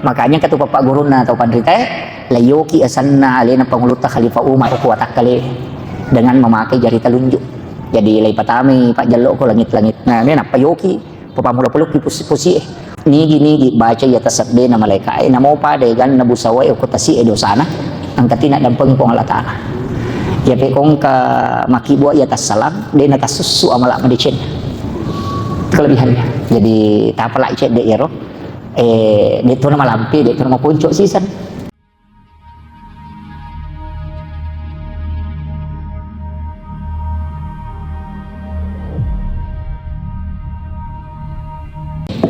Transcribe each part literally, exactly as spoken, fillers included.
Makanya katu bapak gurunna tau panritae, layoki asenna alena pangulutta Khalifah Umar ko watakkale dengan memakai jari telunjuk. Jadi laipatamai pajjello ko langit-langit. Nah, ini nappa yoki, papammula pelukki pusi-, pusi e. Nigi-nigi baca iya taseddena malaika e, namo pada eganna busawa e ko tasi e dosana, engka tina dampengi Puang Allah Ta'ala. Iya pe ko engka makkibua iya tassalang, de natassussu amala madeceng. Kelebihannya. Jadi tapalai cedde iyaro. Eh, de tona malampe, de tona maponco sisan.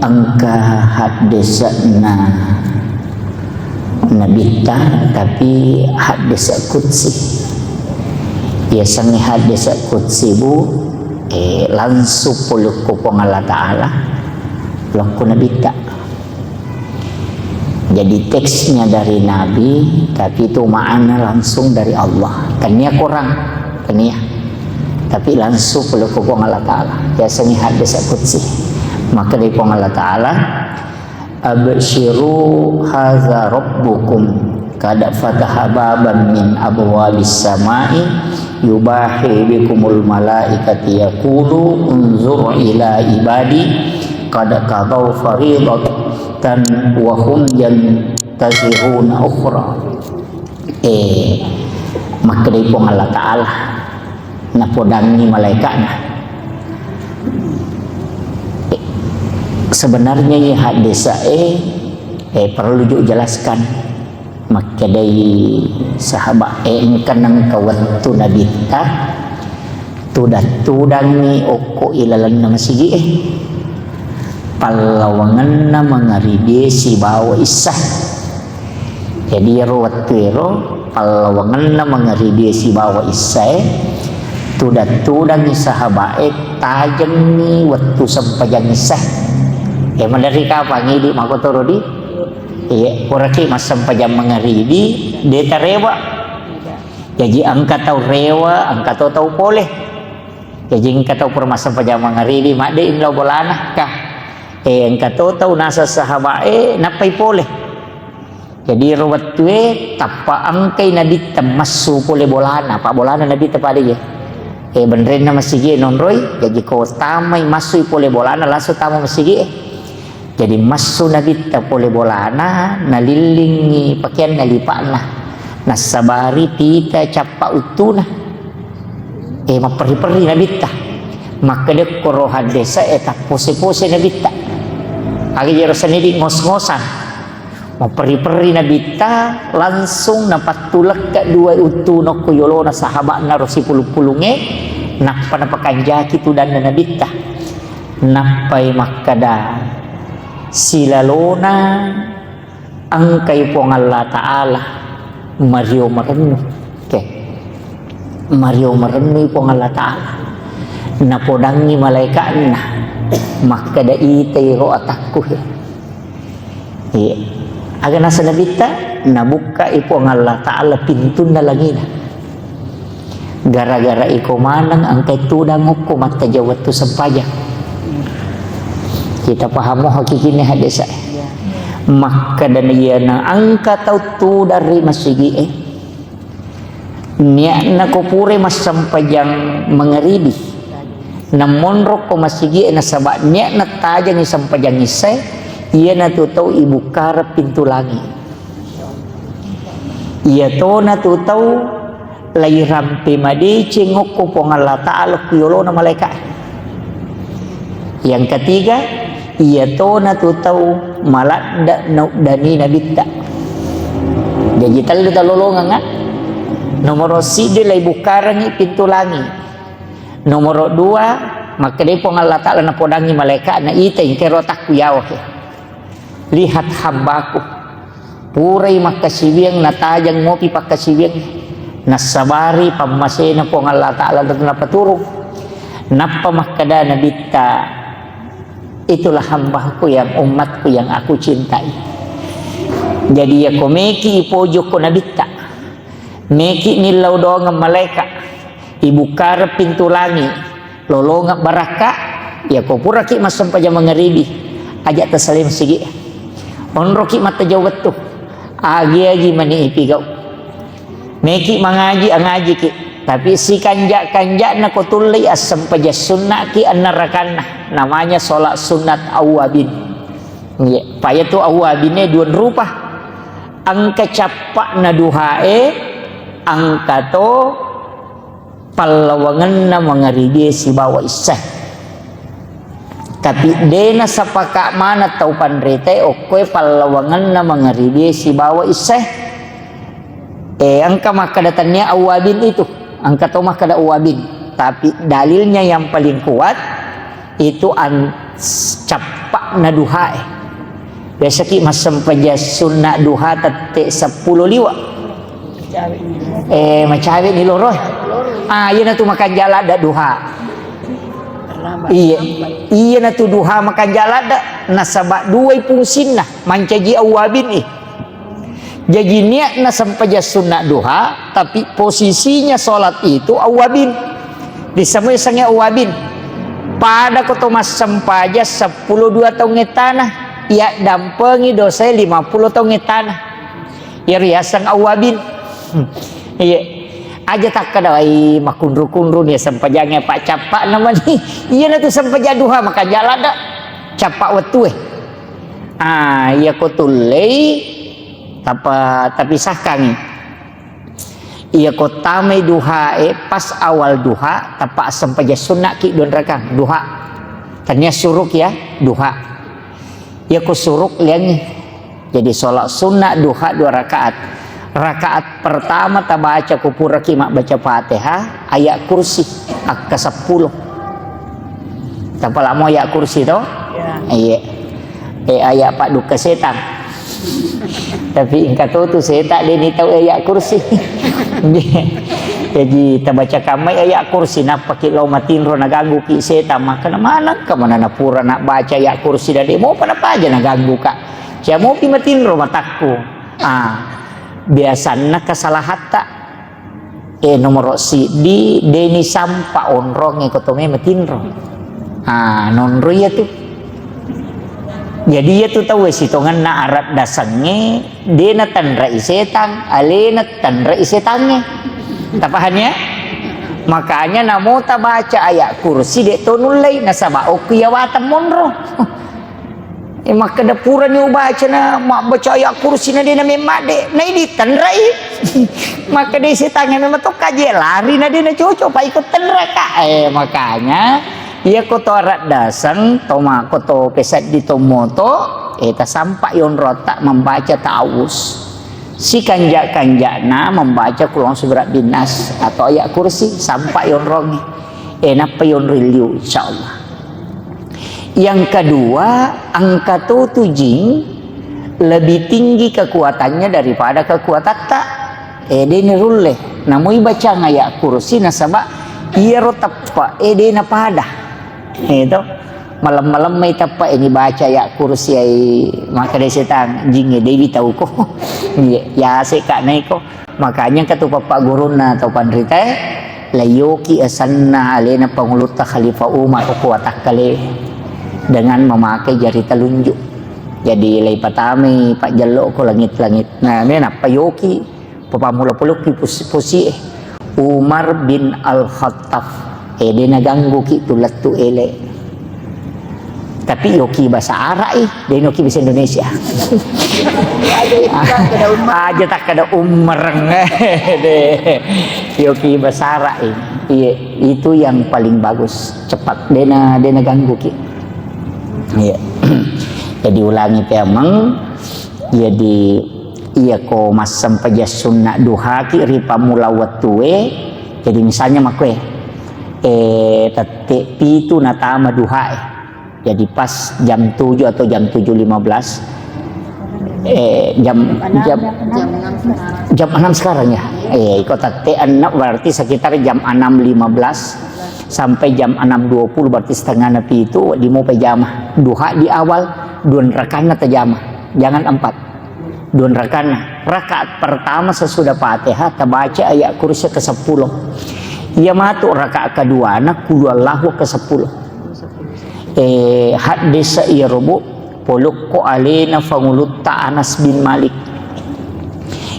Engka haddese'na Nabitta, tapi haddese' qudsi. Yasengnge haddese' qudsi, Bu, eh, langsung polokko Puang Allah Ta'ala, lokko Nabitta. Jadi teksnya dari Nabi, tapi itu makna langsung dari Allah. Tania kurang, tania. Tapi langsung pelukku Puang Allah Ta'ala. Biasanya hadis qudsi. Maka dari Puang Allah Ta'ala, "Absyiru hadza rabbukum. Qad fataha baban min abwabis samai. Yubahi bikumul malaikati yaqulu unzur ila ibadi. Qad qadau faridatan wa hum yantaziruna ukhra." Eh, makkedai Puang Allah Ta'ala, napodangi malaikatna. Eh, sebenarnya ini hadis, eh, eh, perlu juga jelaskan. Makkedai sahabat, eh, engka nengka wettu Nabitta, tudang-tudangngi okko ilalenna masigi e. Pallawangenna mangaribi sibawa issa. Jadi ero wettu ero, pallawangenna mangaribi sibawa issa e, tudang-tudangngi sahabat e, tajengngi wettu sempajang issa. E, maderri kapang idi makotoro di? Iya, puraki massempajang mangaribi, de tarewa. Jaji engka tau rewa, engka to tau pole. Jaji engka tau pura massempajang mangaribi, madde lao bolana, kah. Eh, engka to tau naseng sahabat e, nappai pole. Jadi ro wettue tappa engkai Nabitta massu pole bolana, pa bolana Nabitta pada je. Eh, benrenna masigi e nonroi, jaji ko tamai massui pole bolana, langsung tama masigi e. Jadi massu Nabitta pole bolana, nalillingi pakeanna lipa'na, nassabari pita cappa uttuna. Eh, mapperri-perri Nabitta. Makkedekko ro haddese e, tappose-pose Nabitta. Aga jero senidi ngos-ngosan. Mapperri-perri Nabitta, langsung napattulekka dua uttu nokko yolona sahabatna ro sipulung-pulungnge, nappa napakanjaki tudanna Nabitta. Nappai makkeda, silalona engkai Puang Allah Ta'ala mario marennu. Oke. Mario marennui Puang Allah Ta'ala. Napodangngi malaika'na, makkeda, itai ro atakku he. Iya. Aga naseng Nabitta, nabukkai Puang Allah Ta'ala pintunna langina. Gara-gara iko maneng engkai tudang okko mattajeng wettu sempajang. Kita paham mo hakikinna hadis e. Makkeda iyana engka tau tudang ri masigi e. Niatna ko pura massempajang mangaribi, namonro ko masigi e, nasaba niatna tajengi sempajang issae, iyanatu tau ibukkareng pintu langi. Iyatonatu tau lairampe madeceng okko Puang Allah Ta'ala ku yolona malaika. Yang ketiga, iyatonatu tau maladde nauddani Nabitta. Jaji tellu talolongengnga. Nomoro siddi, laibukkarengngi pintu langi. Nomoro dua, makkedai Puang Allah Ta'ala napodangngi malaika, na ita ingkero takku yawa ke. Lihat hambaku. Purai makkasiwiang, natajeng mopi pakkasiwiang. Nassabari pammasena Puang Allah Ta'ala tentu napaturung. Nappa makkeda Nabitta, itulah hambaku yang umatku yang aku cintai. Jadi, yako meki ipojokko Nabitta, meki nillau doangeng malaika, ibukkareng pintu langi, lolongeng barakka, yako puraki massempajang mangaribi, aja tasalai masigi. Onroki mattajau wettu. Agi-agi mani ipigau. Meki mangaji, angajiki. Tapi sikanja-kanjana ko tullei assempajang sunnaki enneng rakanna. Namanya sholat sunat awwabin. Iya, payatu awwabinne dua rupa. Engka cappa'na duhae, engka to pallawangenna mangaribie sibawa issae. Tapi de nasapaka maneng tau panritae okkoe pallawangenna mangaribie sibawa issae. Eh, engka makkada tania awwabin itu, engka to makkada awwabin. Tapi dalilnya yang paling kuat itu an-, cappa'na duhae. Biasaki massempajang sunna duha tette seppulo liwa. Eh, macawe ni loro. Ah, iya natu makanja ladda duha. Iya, iya natu duha makanja ladda. Nasaba duai fungsinna, mancaji awwabin i. Jaji niatna sempajang sunna duha, tapi posisinya sholat itu awwabin. Disemua sange awwabin. Pada ko to massempajang seppulo dua taung ettana, iya dampengi dosae lima puluh taung ettana. Iya riaseng awwabin. Iya. Aja takkada, "Wai, makunru-kunru ni sempajangnge, Pak, cappa namani." Iya natu sempajang duha, makanja ladda. Cappa wettue. Ah, iya ko tullei, tapa-, tapisahkangi. Iya ko tamai duhae, pas awal duha, tappa assempajang sunnaki dua rakang, duha. Tania suruk ya, duha. Iya ko suruk liangi. Jadi sholat sunnah duha dua rakaat. Rakaat pertama tabaca ko puraki mabbaca Fatihah, ayat kursi, akka seppulo. Tapalamo ayat kursi to? Ya. Iya. Eh, ayat paddukka setang. Tapi engka to tu setang de ni tau ayat kursi. Jadi tabaca kamai ayat kursi, nappaki lao matinro naganggu ki setang, maka na maneng ka mana na pura na baca ayat kursi dan de mopa na paja naganggu ka. Cia mopi matinro matakku. Ah, biasanna kesalahatta. Eh, nomoro siddi, deni sampa onrongnge ko tome matinro. Ah, nonro iya tu. Jadi iya tu tau sitongenna arat dasengnge, dena tanrai setang, alena tanrai setangnge. Tapahani ya? Makanya namo tabaca ayat kursi de to nullei, nasaba okku iya watang monro. Eh, makkeda purani ubacana, mabbaca ayat kursi na dena memmadde, na idi tenrai. Makkeda setangnge memang to kaje lari na dena cocok, pa iko tenraka. Eh, makanya, iya ko to arat daseng, to mako to pesaddi to moto, eh, tasampa yonrota membaca ta'awuz. Sikanja-kanjana membaca Qul a'udzu birabbin nas atau ayat kursi, sampa yonrongi. Eh, nappa yonri liu, insyaallah. Yang kedua, engka to tu jing lebih tinggi kekuatannya daripada kekuatatta. Eh, dena rulle. Namui bacang ayat kursi nasaba iyaro teppa, eh, dena pada. Eh, to. Malem-malem mai teppa, eh, ni baca ayat kursi ai, maka de setang, jing, eh, dewi tauko. Iya, ya se ka naiko. Makanya engka tu pappaggurunna tau panritae, layoki asenna alena Pangulutta Khalifah Umar ko watakkale dengan memakai jari telunjuk. Jadi, laipatamai pajjello ko langit-langit. Nah, me nappa yoki, papammula polokki pus-, pusie. Umar bin Al-Khattab. Eh, de nagangguki tu lettu ele. Tapi yoki bahasa Arab, eh, de noki bahasa Indonesia. Aja takkada ummereng. De. Yoki bahasa Arab, eh. Iya, itu yang paling bagus, cepat. De na, de nagangguki. Iya. Jadi ulangi pemeng. Jadi iya ko massempajang sunna duhaki ri pammula wettue. Jadi misalnya makkue, eh, tette pitu natama duhae. Jadi pas jam tujuh atau jam tujuh lima belas, eh, jam, jam, jam enam sekarang ya. Eh, iko tette enam berarti sekitar jam enam lima belas sampai jam enam dua puluh, berarti setengah napi itu di mau pejama. Duha di awal, dua rakanna tajama. Jangan empat. Dua rakanna. Rakaat pertama sesudah Fatihah tabaca ayat kursi ke sepuluh. Iya matu rakaat keduana kulu Allahu ke sepuluh. Eh, hadis iya robo, Polokko alena fangulutta Anas bin Malik.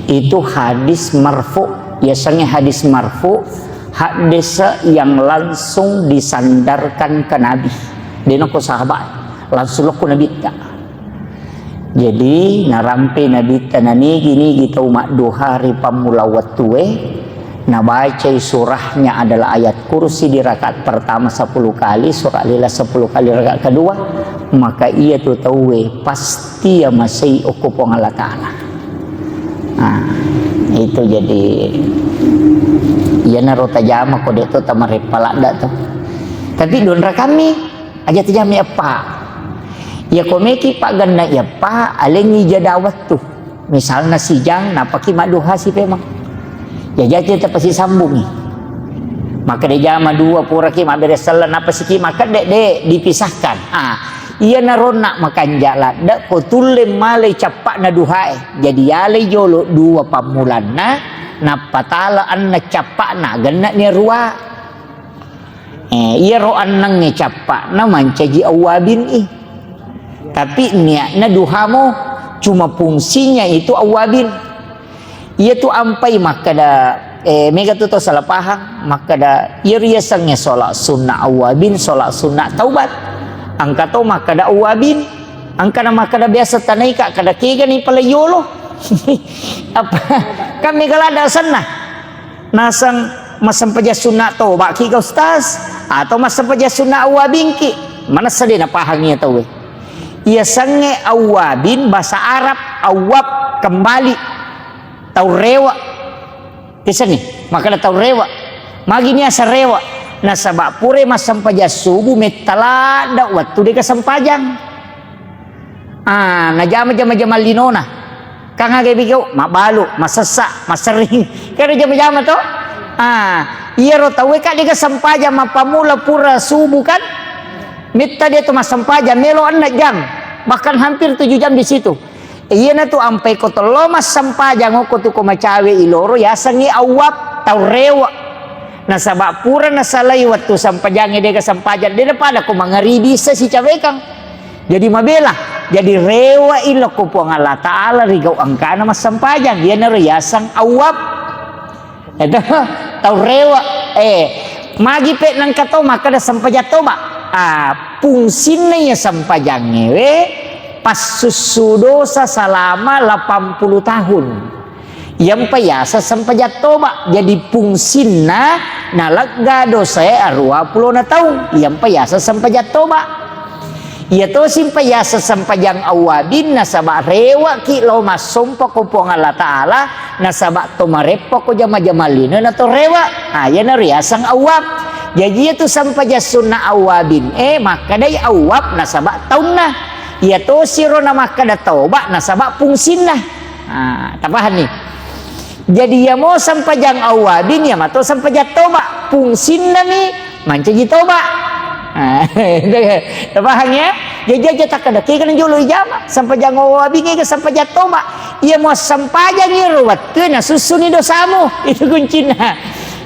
Itu hadis marfu, yasengnge hadis marfu, haddese yang langsung disandarkan ke Nabi. Dena ko sahabat, langsung lokko Nabitta. Jadi, narampe Nabitta nanigi-nigi tau madduha ri pammula wettue, nabacai surahnya adalah ayat kursi di rakaat pertama sepuluh kali, surah Al-Ikhlas sepuluh kali rakaat kedua, maka iya tu tauwe pasti ya masei okko Puang Allah Ta'ala. Nah, itu jadi, iyanaro tajama ko de' to tamareppa ladda to. Tapi donra kami, aja tajama eppa. Ya komeki pagganna eppa, alengi jeda wettu. Misalna sijang, napaki madduha sipemeng. Ya, jadi tetap pasti sambungi. Maka de jama dua puraki mabbere selleng, napasiki makedde, de dipisahkan. Ah, iya naronna makanja ladde ko tulle malai cappa'na duhae. Jadi yalai jolo dua pammulanna, nappatala anna cappa'na, genne ni rua. Eh, iyaro annengnge cappa'na mancaji awwabin i. Tapi niatna duhamo, cuma fungsinya itu awwabin. Iya tu ampai makkeda, eh, mega tu tau salah paham, makkeda iya riasengnge sholat sunnah awwabin, sholat sunnah taubat. Engka to makkeda awwabin, engka na makkeda biasa tanaika, kada kegani pale yolo. Apa? Kan mega ladda asenna. Naseng massempajang sunna toba ki ga Ustaz? Atau massempajang sunna awwabin ki? Manessa de napahang iya tauwe. Iya sengnge awwabin bahasa Arab, awwab, kembali. Tau rewe. Isenni, makkeda tau rewe. Magi niaseng rewe? Nasaba pura massempajang subuh metta ladda wettu de kasempajang. Ah, najama jama-jama linona. Kang aga bigau, mabbalu, masessa, maserring. Kan jama-jama to? Ah, iyaro tauwe ka de kasempajang mappamula pura subuh kan? Metta de to massempajang, melo enneng jam. Bahkan hampir tujuh jam di situ. Iyana tu ampai ko tello massempajang okko tu ko macawe iloro yasengngi awwab, tau rewe. Nasaba pura nasalai wettu sempajangnge de kasempajang, de napada ko mangaribi issa sicawekang. Jadi mabela, jadi rewe'i lokko Puang Allah Ta'ala ri gau engkana massempajang, iyanaro yaseng awwab. Eto, tau rewe. Eh, magi pe nengka to makkeda sempajang toba. Ah, fungsinna iya sempajangnge we, passussu dosa selama delapan puluh tahun. Iyampa yaseng sempajang toba. Jadi fungsinna nalegga dosae aruwa pulona taung. Iyampa yaseng sempajang toba. Iya tosi mpa yaseng sempajang awwabin, nasaba rewe'ki lao massompa ko Puang Allah Ta'ala, nasaba to mareppa ko jama-jama lino na to rewe. Ah, iyanaro yaseng awwab. Jaji iyatu sempajang sunna awwabin, eh, makkedai awwab nasaba taunna. Iya tosiro na makkeda toba nasaba fungsinna. Ah, tapahanni? Jadi, iyamo sempajang awwabin, iyamato sempajang toba. Fungsinnami mancaji toba. Ah, tapahang ya? Jadi, aja takkeda, kegana jolo ijama. Sempajang awwabin, ega sempajang toba. Iyamo sempajang iro wettu, nasussuni dosamu. Itu kuncinna.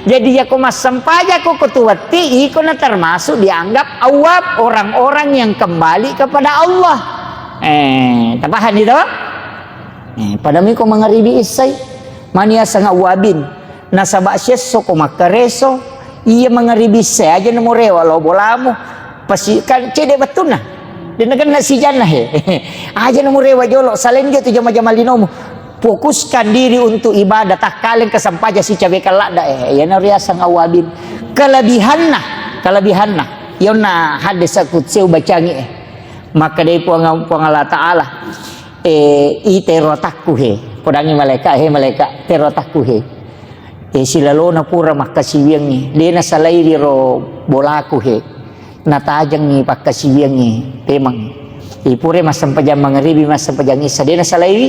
Jadi, iyako massempajang ko, ko tu wetti, iko na termasuk dianggap awwab, orang-orang yang kembali kepada Allah. Eh, tapahang itu? Eh, padami ko mangaribi issai, mani aseng awwabin. Nasaba siesso ko makkareso, iya mangaribi issai aja namurewa lao bolamu. Pasi, kan cede bettunna. De nagenna sijanna he. Aja namurewa jolo, selain dia tu jama-jama linomu. Fokuskan diri untuk ibadah, takkaleng kesempajang sicawekang ladda, eh, iyana riaseng awwabin. Kelebihanna, kelebihanna. Yonna hadis kutsi ubacangi, eh. Makkedai Puang, Puang Allah Ta'ala. Eh, i tero atakku he. Podangi malaika, he malaika, tero atakku he. Eh, silalona pura makkasiwiangngi. De nasalaiwi ro bolaku he. Natajengngi pakkasiwiangngi pemeng. Eh, pura massempajang mangaribi, massempajang issa. De nasalaiwi.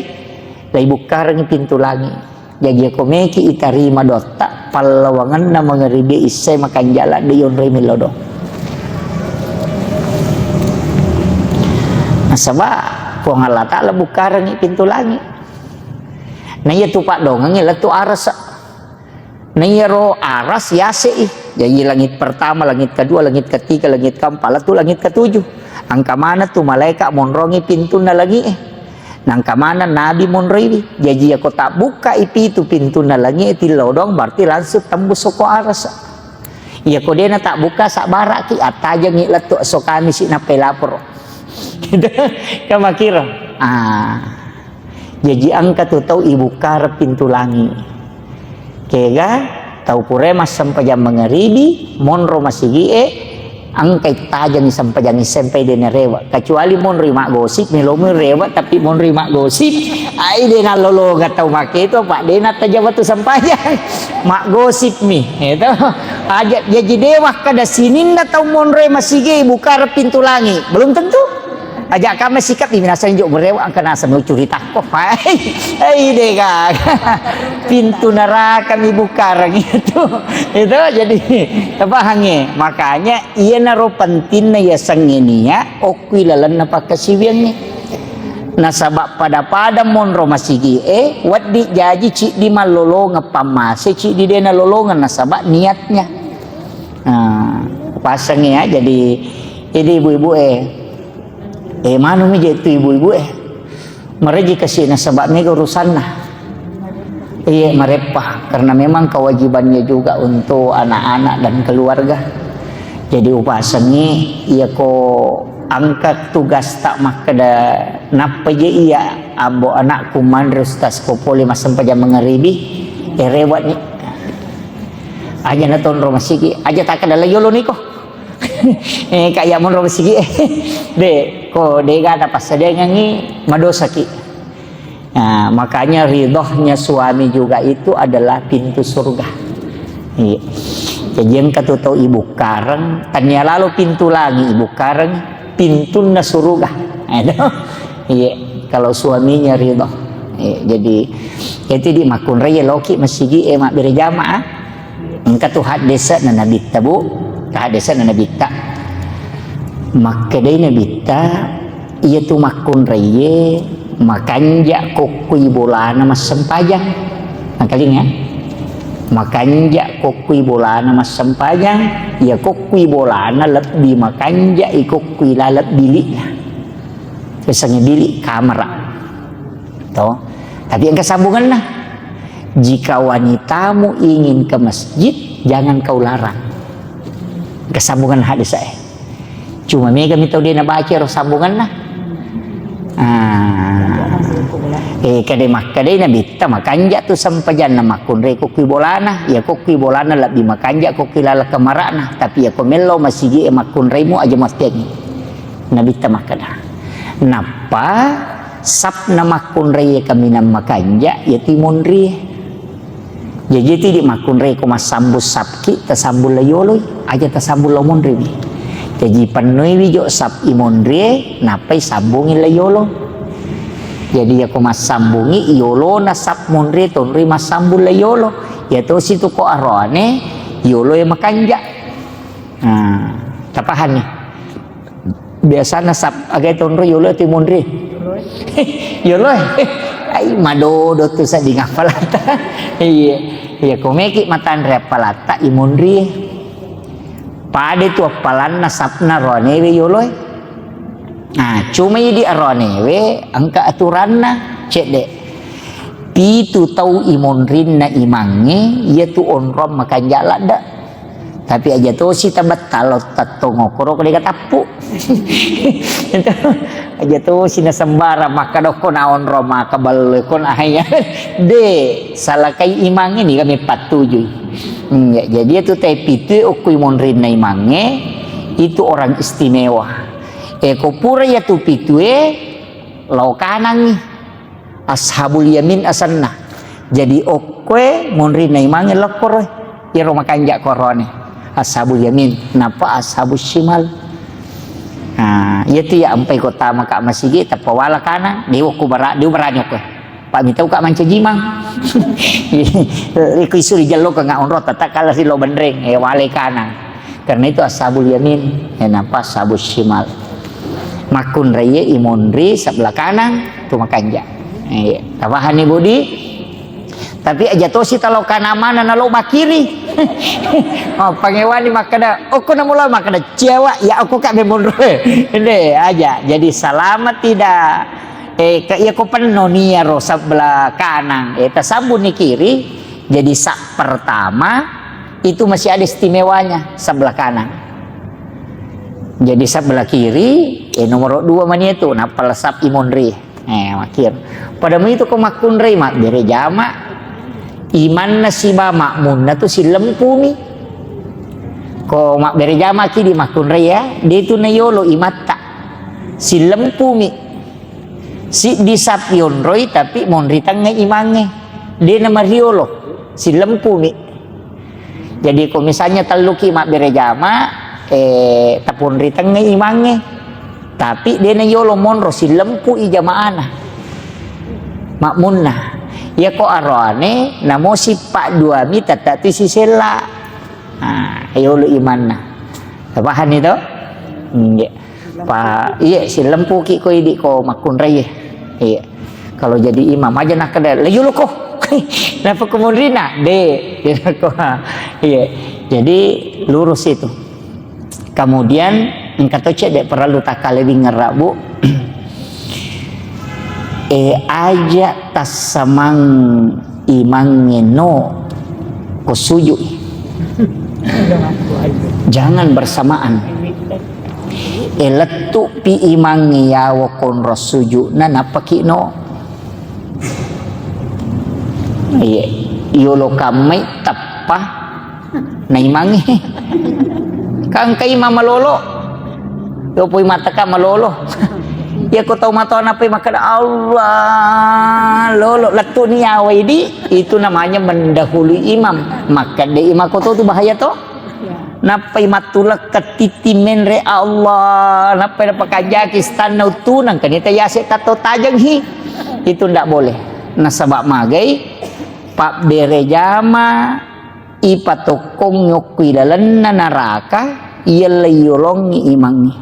Lai bukkarengngi pintu langi. Jaji, ko meki itarima doatta, pallawangenna mangaribi issai makanja ladde yonroi mello doang. Nasaba Puang Allah Ta'ala bukkarengngi pintu langi. Na iya tu paddongengngi lettu arasa. Na iyaro aras yase i. Jaji langit pertama, langit kedua, langit ketiga, langit keempat, lettu langit ketujuh. Engka maneng tu malaeka monrongi pintunna langi'e. Nangka maneng nabi monroiwi. Jaji yako tabbukkai pitu pintunna langi'e tillodong, berarti langsung tembus soko arasa. Iyako dena tabbukka, sabbaraki, attajengi lettu esso Kamisi nappai laporo. Kamakiro. Ah. Jaji engka tu tau ibukkareng pintu langi. Kega tau pura massempajang mangaribi, monro masigi'e, engkai tajengi sempajang issempai de narewe. Kecuali monroi maggosip, melomi rewe tapi monroi maggosip, ai de nallolonga tau make itu, apa de nattajeng wettu sempajang. Maggosip mi, itu. Aja jaji de wakkeda sininna tau monroe masigi'e ibukkareng pintu langi. Belum tentu. Aja kami sikap ini naseng jo berewa engka naseng lucu ritakko. Hai, hai dega. Pintu neraka mi bukkareng itu. Itu jadi tapahangnge. Makanya iyanaro pentingna yasengnge nia okkui lalenna pakkasiwiangnge. Nasaba pada-pada monro masigi'e, weddi jaji ciddi mallolongeng pammase, ciddi de nalolongeng nasaba niatnya. Nah, pasengnge ya, jadi, jadi ibu-ibu eh, Eh, manumi je tu ibu-ibu eh. Mereji kasi nasaba mega urusanna. Iya, mareppa, karena memang kewajibannya juga untuk anak-anak dan keluarga. Jadi upasengi, iya ko angkat tugas tak makkeda nappa je iya ambo anakku manre ustaz ko pole massempajang mangaribi, eh, rewat ni. Aja natonro masigi, aja takkeda la yolo niko. Eh, kaya monro masigi. De, ko dega ada passadiangengi madosaki. Nah, makanya ridhonya suami juga itu adalah pintu surga. Iya. Jadi engka tu tau ibukkareng, tania lalo pintu langi ibukkareng, pintunna suruga. Itu. Iya, kalau suaminya ridho. Iya, jadi itu di makkunrai loki masigi e mabbere jamaah. Engka tu haddese'na Nabitta, Bu. Haddese'na Nabitta. Makkedai Nabitta, iya tu makkunraiye makanja kokkui bolana massempajang. Nakalinga? Makanja kokkui bolana massempajang, iya kokkui bolana lebbi makanja i kokkui laleng bili'na. Yasengnge bili kamara. To. Tapi engka sambunganna. Jika wanitamu ingin ke masjid, jangan kau larang. Engka sambunganna hadis e. Cuma mega mi tau de nabaca ro sambunganna. Ah. Eh, kade makkedai Nabitta makanja tu sempajanna makkunrai kokkui bolana, ya kokkui bolana lebbi makanja kokkui laleng kamarana, tapi ya ko mello masigi e makkunraimu aja muastiangi. Nabitta makkeda. Nappa sapna makkunrai kaminang makanja, yati monri. Jaji tidi makkunrai ko massambung sapki, tasambung la yoloi, aja tasambung la monriwi. Jaji pennoiwi jo sap i monrie, nappai sambungi la yolo. Jadi yako massambungi yolona sap monrie, tonroi massambung la yolo. Ya tosi tu ko aroane, yolo e makanja. Nah, tapahanni. Biasana sap aga tonro yolo ti monri. Yolo. Ai madodo tu sedding appalata. Iya. Iya, ko meki matanre appalata i monri. Pade tu appalanna sapna roanewe yolo. Nah, cuma idi aroanewe engka aturanna cedde. Pitu tau i monrinna imangnge, iya tu onrong makanja ladde. Tapi aja tosi tabetta lo tattong okkoro ko dega tappu. Aja tosi na sembarang makkadokko na onro maka ballo ko na hanya. De, salakai imangnge ni kami pattujui. Hmm, ya, jadi itu te pitu okkui monrinna imangnge itu orang istimewa. E ko pura ya tu pitue lao kanangi. Ashabul Yamin asenna. Jadi okkoe monrinna imangnge lokkoro. Iyaro makanja korone. Ashabul Yamin. Nappa Ashabul Shimal. Nah, iya tu ya ampai ko tama ka masigi tappa wala kanang, dewa ku bara, dewa barani okkoe. Pak mitau ka mancajimang. Iko isuri jello ka nga onro tata kala silo benreng, eh, wale kanang. Karena itu ashabul yamin, eh, napa ashabul shimal. Makkunraiye imonri sebelah kanan, tu makanja. Eh, tapahanni budi? Tapi aja tosi talo kanan mana nalo makiri. Oh, pangewani makkeda, okko namula makkeda, "Ciawa, ya okko ka be monro." Ende aja. Jadi selama tidak, eh, ke, iya ko penno nia ro sebelah kanan, eh, tasambuni kiri, jadi saf pertama itu masih ada istimewanya sebelah kanan. Jadi sebelah kiri, eh, nomor dua mani itu, nappa saf imonri. Eh, makkiro. Pada mu itu ko makkunrai mabbere jama, imanna siba makmunna tu sillempumi. Ko mabbere jama ki di makkunrai ya, de tu na yolo imatta. Sillempumi. Siddi saf yonroi tapi monri tengnga imangnge. De na mariolo, sillempumi. Jadi, ko misalnya telluki mabbere jama, eh, taponri tengngai imangnge, tapi de na yolo monro, sillempu'i jamaana, makmunna. Iya ko aroane, namo sippa duami tette tu sisella. Nah, yolo imanna. Tapahanni to? Nggih. Pa, iya, sillempuki ko idi ko makkunrai. Iya. Kalau jadi imam aja nakkeda, "La yolo ko." Napa kemunrina? De, iya ko. Iya. Jadi lurus itu. Kemudian engka to cedde perlu takkalewingngerra, Bu. Eh, aja tassamang imangnge no ko sujui. Jangan bersamaan. E, lettu'pi imangnge yawa konro sujuna, nappaki no. Iye, yolo kammai tappa na imangnge. Kan engka imang malolo. Yopoi mataka malolo. Iya ko tau matoa nappai makkeda, "Allah, lolo, lettu'ni yawa idi." Itu namanya mendahului imam. Makkeda imang ko to tu bahaya to. Nappai mattulekka titti menre, Allah, nappai napakanjaki stanna uttunang, kan ita yase tatto tajeng hi. Itu ndak boleh. Nasaba magai pabbere jama ipatokkong yokko ilalenna naraka, iya leiyolongi imangnge.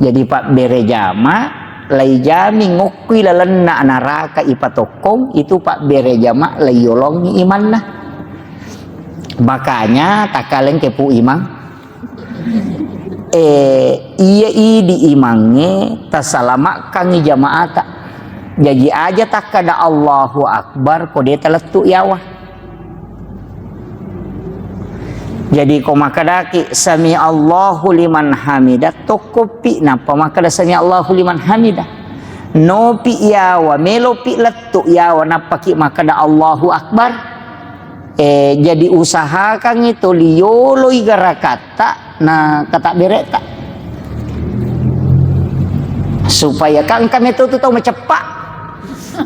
Jadi pabbere jama, laijami ngokkui lalenna naraka ipatokkong, itu pabbere jama laiyolongi imanna. Makanya takkalengke pu imang. Eh, iya idi imangnge tasalamakkangi jamaata. Jaji aja takkada Allahu Akbar ko de talettu yawa. Jadi ko makkedaki, "Sami Allahu liman hamidah," tokkopi nappa makkeda, "Sami Allahu liman hamidah." Nopi yawa, melopi lettu yawa, nappaki makkeda, "Allahu Akbar." Eh, jadi usahakangngi toli yoloi garakatta na katabberetta. Supaya ka engka meto tu tau maceppa.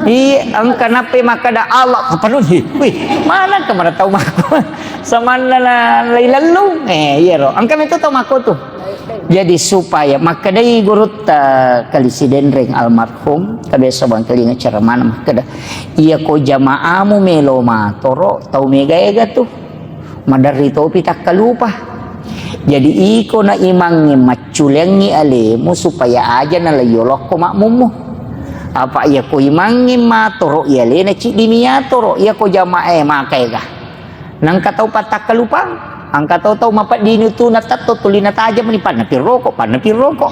Iya, engka nappai makkeda Allah, kapanunni? Wih, mana engka mana tau makko? Samanna na lailellung? Eh, iyaro. Engka meto tau makko tu. Jadi supaya makkedai gurutta Kali Sidenreng almarhum, kabiasa bangkalinga ceramana makkeda, "Iya ko jamaamu melo matoro, tau mega ega tu." Maderri topi takkalupa. Jadi iko na imangnge macculeangngi alemu supaya aja nalaiyolokko makmummu. Apa iya ko imangnge matoro, iya alena ciddi mi yatoro, iya ko jamaah e maka ega. Nangka tau pattakkalupang, angka tau-tau mapeddini tu natetto tuli natajeng ni panna pirroko, panna pirroko.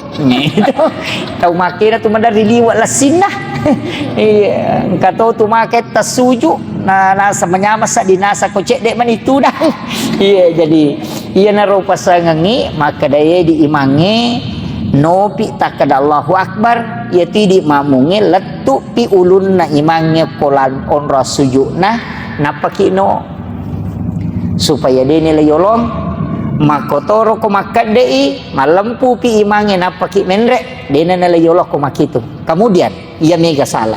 Tau makena tu maderri liwe lessinna. Iya, engka to tu make tassuju, na, nasa manyameng seddi, nasa ko cedde mani tudang. Iya, jadi iyanaro pasangengngi, makkedae di imangnge, nopi takkeda Allahu Akbar, iya tidi makmungnge, lettupi ulunna imangnge ko lan-, onro sujuna, nappaki no. Supaya deni le yolong, makkotoro ko makkedde'i, mallempupi imangnge, nappaki menre. Dena nalai yolokko makkitu. Kemudian, iya mega salah.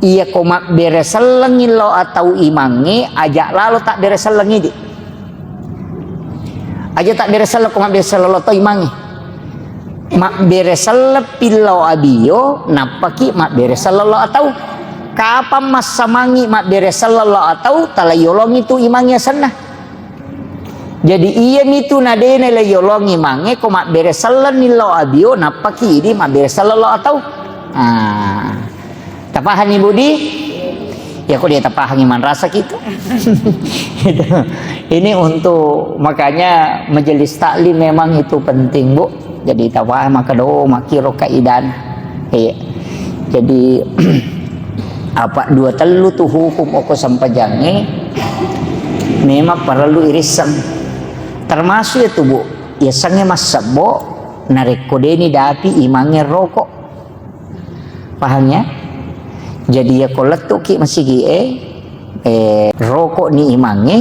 Iya ko mabbere sellengngi lao atau imangnge, aja lalo tabbere sellengngi di. Aja tabbere selleng ko mabbere selleng lao atau imangnge. Mabbere selleng pillau abio, nappaki mabbere selleng lao atau. Kapang massamangngi mabbere selleng lao atau, talai yolongngi tu imangnge asenna. Jadi, iyamitu nadena le yolongngi mange ko mabbere sellenni lao abio, nappaki idi mabbere selleng lao atau. Ah. Tapahanni, Budi? Ya, kok dia tapahangi manrasa gitu. Itu. Ini untuk, makanya majelis taklim memang itu penting, Bu. Jadi, tapahang maka do, makiro kaidan. Iya. Jadi, apa dua tellu tu hukum oko sempajangnge memang parellu irisseng. Termasuk ya tu, Bu, yasengnge massebbo narekko deni dapi imangnge rokok. Paham ya? Jadi, ya ko lettuki masigi e, eh, rokok ni imangnge,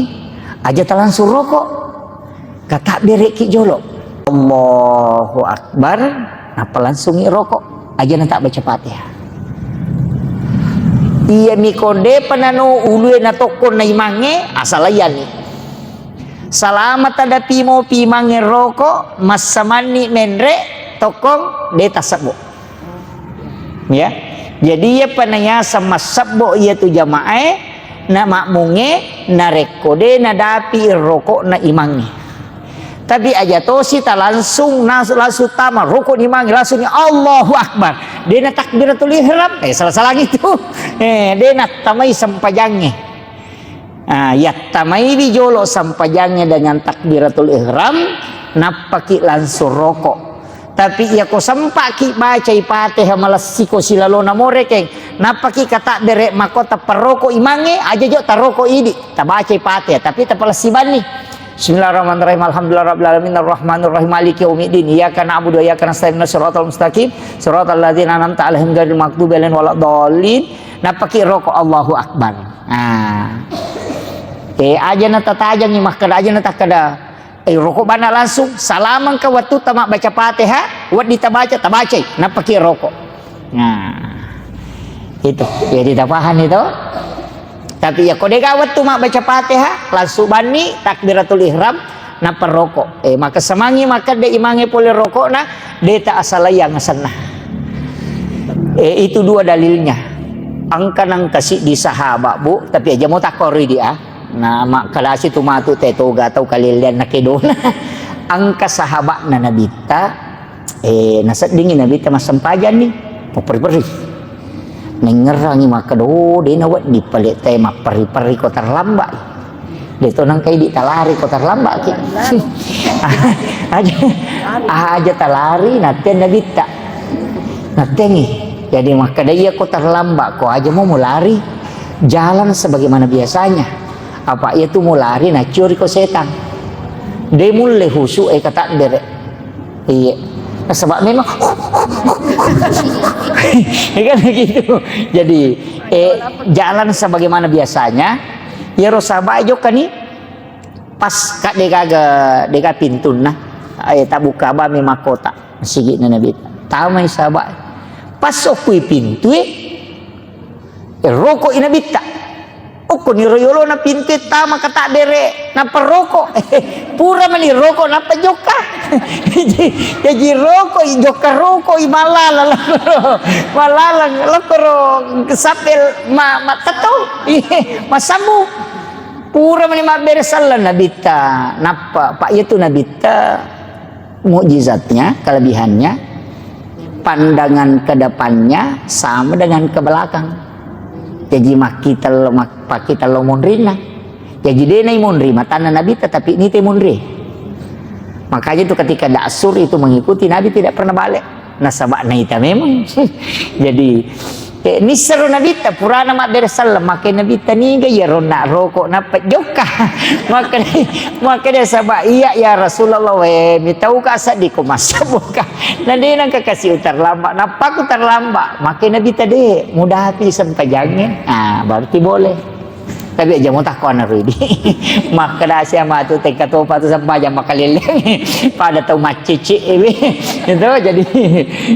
aja talangsung rokok. Katabbereki jolo. Allahu Akbar, nappa langsungi rokok. Aja na tak baca Fatihah. Iya mi konde panano ulue na tokkong na imangnge, asal iyani. Salama tadapi mopi imangnge rokok, massamanni menre, tokkong, de tassebbo. Ya. Jadi, iya panayasa massebbo iya tu jamaae, na makmungnge, narekko de nadapi rokokna imangnge. Tapi aja tosi ta langsung nas-, langsung tama rokok ni mange, langsung ni Allahu Akbar. De na takbiratul ihram, eh, salah-salah gitu. Eh, de na tamai sempajangnge. Ah, yattamaiwi jolo sempajangnge dengan takbiratul ihram, nappaki langsung rokok. Tapi iya ko sempaki bacai Fatihah malessiko silalona morekeng, nappaki katabbere makkota parroko imangnge, aja jo taroko idi, tabacai Fatihah, tapi tapalessi banni. Bismillahirrahmanirrahim. Alhamdulillahirabbil alamin, arrahmanirrahim, maliki yaumiddin. Iyyaka na'budu wa iyyaka nasta'in, ihdinas siratal mustaqim, siratal ladzina an'amta 'alaihim ghairil maghdubi 'alaihim waladdallin. Nappaki roko Allahu Akbar. Nah. Eh, aja na tatajangi makkeda, aja na takkeda, eh, roko bana langsung. Salamengka wettu tama baca Fatihah, weddi tabaca, tabacai, nappaki roko. Nah. Itu. Jadi tapaham itu? Tapi ya ko dega wettu mabbaca Fatihah, langsung banni takbiratul ihram, nappa roko. Eh, maka semangi makkeda imangnge pole rokokna, de ta asalaiang asenna. Eh, itu dua dalilnya. Engka nengka siddi sahabat, Bu, tapi aja mo takkoridi, ah. Nah, makkalasi tu matu te toga tau kalelleanna kedona. Engka sahabatna Nabitta, Eh, naseddingi Nabitta massempajang ni, mapperri-perri. Nengngerangi makkeda, "Oh, de nawedding pale te mapperri-perri ko terlambat." De to nangka idi talari ko terlambat ki. Aja, aja talari, natteng Nabitta. Nattengi. Jadi makkeda, "Iya ko terlambat ko aja mo mulari. Jalan sebagaimana biasanya." Apa iya tu mulari naciori ko setang. De mulle husu e katabbere. Iya. Nasaba memang ya kan gitu. Jadi, eh, jalan sebagaimana biasanya, iyaro sahabat jokka ni pas ka degaga, dega pintunna, eh, tabbuka bami makkota, masigi'na Nabi. Tamai sahabat. Pas okkui pintue, eh, rokoi Nabitta. Okko niro yolona pintu e tama katabbere nappa roko. Pura mani roko nappa jokka. Jaji roko i, jokka roko i, malala lokoro. Malala lokoro sappe ma-, mattettau. Masambu. Pura mani mabbere selleng Nabitta. Nappa, pa iyatu Nabitta. Mukjizatnya, kelebihannya, pandangan ke depannya sama dengan ke belakang. Jaji makkita lo, mak-, pakkita lo munrinna. Jaji de naimunri matanna Nabi, tetapi nite munri. Makanya itu ketika Daksur itu mengikuti Nabi tidak pernah balik. Nasaba naita memang. Jadi, eh, nissero Nabitta, purana mabbere selleng, makkeda Nabitta, "Niga iyaro na roko nappa jokka?" Makkeda, makkeda saba, "Iya, ya Rasulullah, we, mitauka seddi ko massabboka." Na de nangka kasi uterlambat, nappaku terlambat. Makkeda Nabitta, "De, mudapi sempajangnge." Ah, berarti boleh. Tapi aja mo takko ana ridi. Makkeda sia matu tekka topa tu sempajang makaleleng. Pada tau maccece ewe. Itu jadi,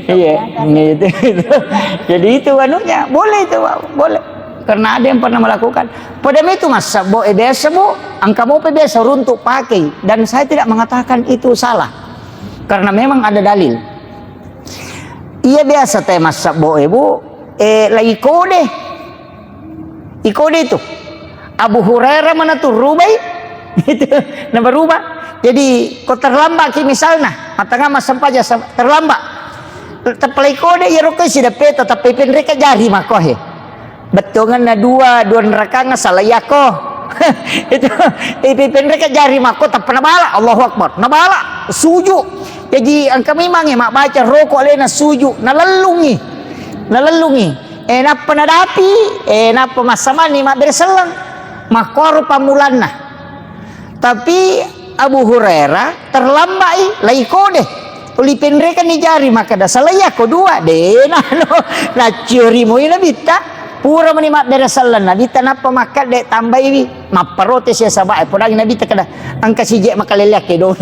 iya, gitu, gitu. Jadi itu anunya, boleh itu, Pak, boleh. Karena ada yang pernah melakukan. Pada itu massabbo e biasa, Bu, engka mopa biasa runtuk pakai, dan saya tidak mengatakan itu salah. Karena memang ada dalil. Iya biasa te massabbo e, Bu, eh, lai kode. Iko de tu. Abu Hurairah mana tu rubai? Itu, na berubah. Jadi, ko terlambat ki misalna, matanga massempajang sa-, terlambat. Tepalai kode ya rokai sida peta, tapi penreka jari makohe. Bettuanganna dua, dua rakang salai yako. Itu, ipipenreka jari mako tappa nabala, Allahu Akbar. Nabala, suju. Jaji engka memang e mabbaca roko alena suju, nalellungi. Nalellungi. Eh, nappa nadapi, eh, nappa massamani mabbere selleng. Makkoro pammulanna. Tapi Abu Hurairah terlambai, lai kode. Tuli penrekanni jari, makkeda, "Salai yako dua." Dena, no. Nacciori moi Nabitta. Pura mani mabbere selleng Nabitta, nappa makkadde tambaiwi. Mapparote sia sabae, podangi Nabitta keda, "Engka sije makaleleakke do."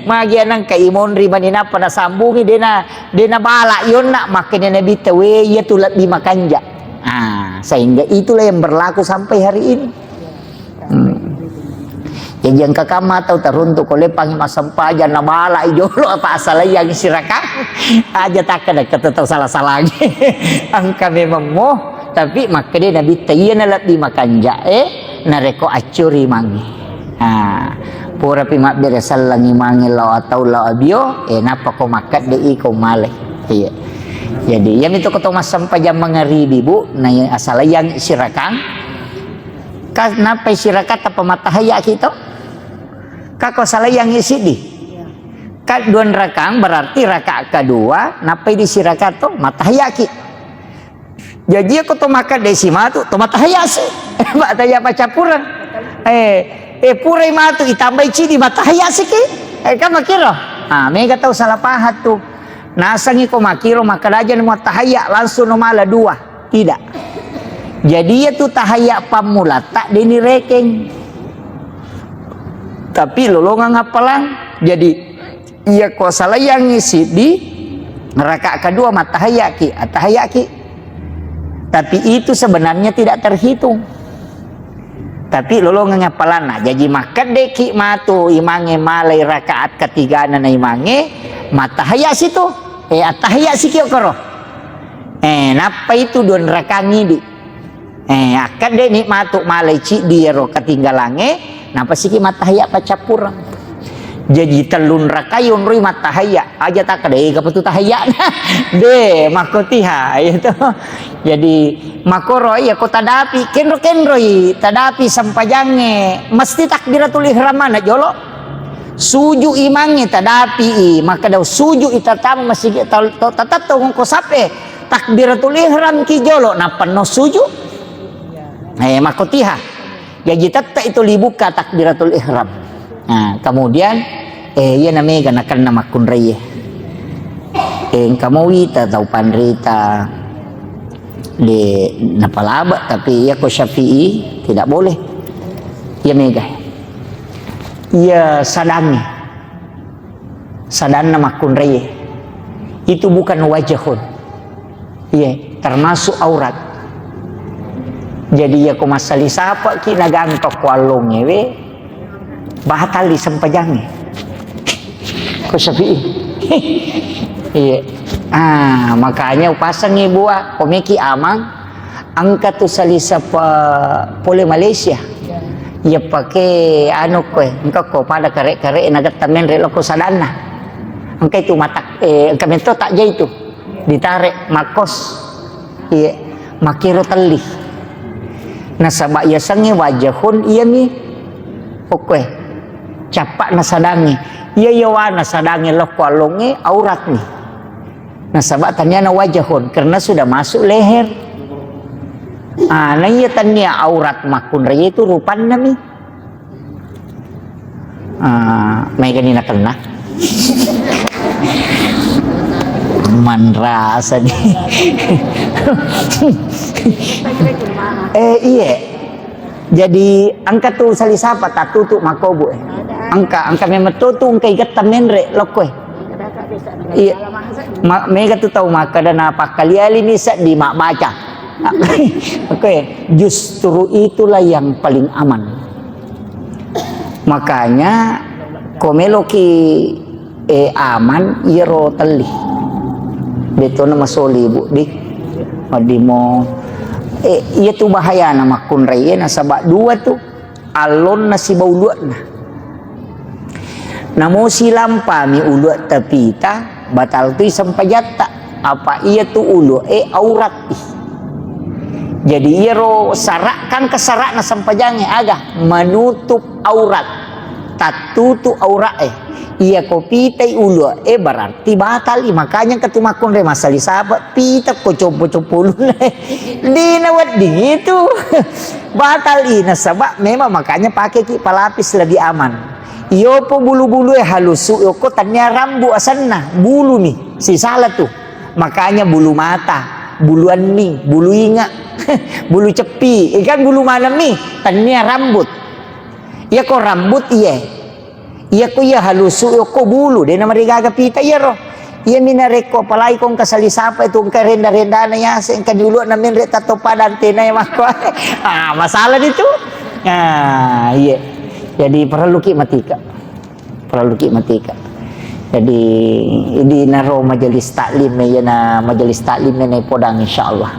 Magi anangka imonri mani nappa nasambungi, dena, dena bala yonna, makkeda Nabitta, "We, iya tu lebbi makanja." Ah, sehingga itulah yang berlaku sampai hari ini. Hmm. Jaji engka kamma tau taruntu ko leppangi massempajang nabalai jolo apa asalaiangi sirakang. Aja takkeda kata tau salah-salangi. Engka memang mo, tapi makkeda Nabitta iyana lebbi makanja, eh, narekko accuri mangi. Ah, purapi mabbere sellengi mangi lao atau lao abio, eh, nappa ko makkadde iko malai. Iya. Jadi, iyami to ko to massempajang mangaribi, Bu, na asalaiangi sirakang. Ka nappai sirakatta pamattahayaki to? Ka ko salaiangi siddi. Ka dua rakang berarti rakaat kedua nappai di sirakaat to mattahayaki. Jaji ko to makkadde si matu to mattahayasi. Mattahaya paccappureng. Eh, eh purai matu itambai cidi mattahayasi ki. Eh, kan makiro. Ah, mega tau salah paham tu. Nasengi ko makiro makkeda aja ni mattahaya langsung no mala dua. Tidak. Jadi, iya tu tahayya pammulatta deni rekeng. Tapi lolongang appalang. Jadi, iya ko salaiangi siddi, rakaat kedua mattahayaki, attahayaki. Tapi itu sebenarnya tidak terhitung. Tapi lolongang appalanna. Jaji, makkeddeki matu imange malai rakaat ketigana na imange, mattahayya situ. Eh, attahayya siki okoro. Eh, nappa itu dua rakang idi. Eh, akkaddeni matu malai ciddi iyaro ketinggalangnge, nappa siki mattahayya paccappureng. Jaji tellung rakai onroi mattahayya, aja takkeda, "Eh, kapatu tahayyana?" De, makkotiha, iya to. Jadi, makoro iya ko tadapi, kenro-kenroi tadapi sempajangnge, mesti takbiratul ihram mana jolo. Suju imangnge tadapi i, makkeda suju i tatama masigi to, to, tatatto ko sape. Takbiratul ihram ki jolo, nappa no suju. Eh, makkotiha. Jaji tette itu libukka takbiratul ihram. Nah, kemudian, eh, iya na mega nakenna makkunraie. Eh, engka mo wita tau panrita de napalaba, tapi iya ko Syafi'i tidak boleh. Iya mega. Iya sadangnge. Sadanna makkunraie. Itu bukan wajahun. Iya, termasuk aurat. Jadi, iya ko massali sapaki nagangka ko allongngewe, batal di sempajangnge. Ko Syafi'i. Iya. Ah, makanya upasengngi bua, ko meki amang, engka tu salisa pa-, pole Malaysia. Iya pake anu koe, engka ko pada kare-kare nagetta menre loko sadanna. Engka itu matak, eh, engka metto takja itu. Ditare makkos. Iya, makero telli. Nasaba yasengnge wajahun iyami okkoe. Cappa'na sadangnge. Iya yawana sadangnge lokko allongnge auratni. Nasaba taniana wajahun, karena sudah masuk leher. Ah, na iya tania aurat makkunrai itu rupanna mi. Ah, maegani nakenna. Manrasa di. Eh, iye. Jadi, engka tu salisapa tatutu makobu, eh. Engka, engka memang tu, tu engka igetta menre lokko, eh. Iya. Ma-, mega tu tau makkeda na pakkali-alini seddi mabbaca. Oke, justru itulah yang paling aman. Makanya, ko meloki, eh, aman, iyaro telli. Betona masoli, Bu, di. Wedding mo, eh, iya tu bahayana makkunrai, eh, nasaba dua tu. Allonna siba ulue'na. Namo silampami ulue'ta pita, batal tui sempajatta. Apa iya tu ulue'e aurat i. Jadi iyaro sara', kan ke sara'na sempajangnge aga? Menutup aurat, tattutu aura'e. Iya ko pitai ulu e, berarti batal i. Makanya engka tu makkunrai massali sapa, pita ko compo-compo ulunna. Dena wedding itu. Batal i, nasaba memang makanya pakeki pelapis lebih aman. Iyopo bulu-bulu e halusu, yoko tennia rambu asenna, bulu mi, sisala tu. Makanya bulu mata, bulu anning, bulu inga, bulu ceppi, ikan bulu maneng mi, tennia rambut. Iya ko rambut, iye. Iya ko iya halusu, iya ko bulu, de namarigaga pita iyaro. Iya mi narekko apalagi ko engka sali sapa itu, engka renda-rendana yase, engka diulu'na menre tatto pada antena ya makko. Ah, masalah itu. Ah, iya. Jadi perlu ki matika. Perlu ki matika. Jadi, idi naro majelis taklim, iyana majelis taklim ini podang, insyaallah.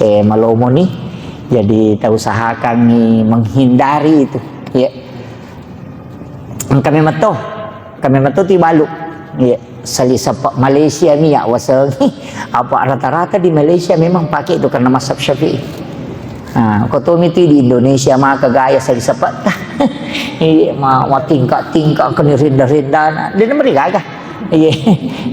Eh, malomo ni. Jadi, tausahakan ni menghindari itu. Ya. Engka memang to. Engka memang to ti balu. Ya. Sali sapa Malaysia mi ya waseng. Apa rata-rata di Malaysia memang pakai itu karena mazhab Syafi'i. Ah, ko tomi tu di Indonesia maka gaya sali sapetta. Iya, ma, ma tingka-tingka keni rinda-rindana. De namarigaga. Iya,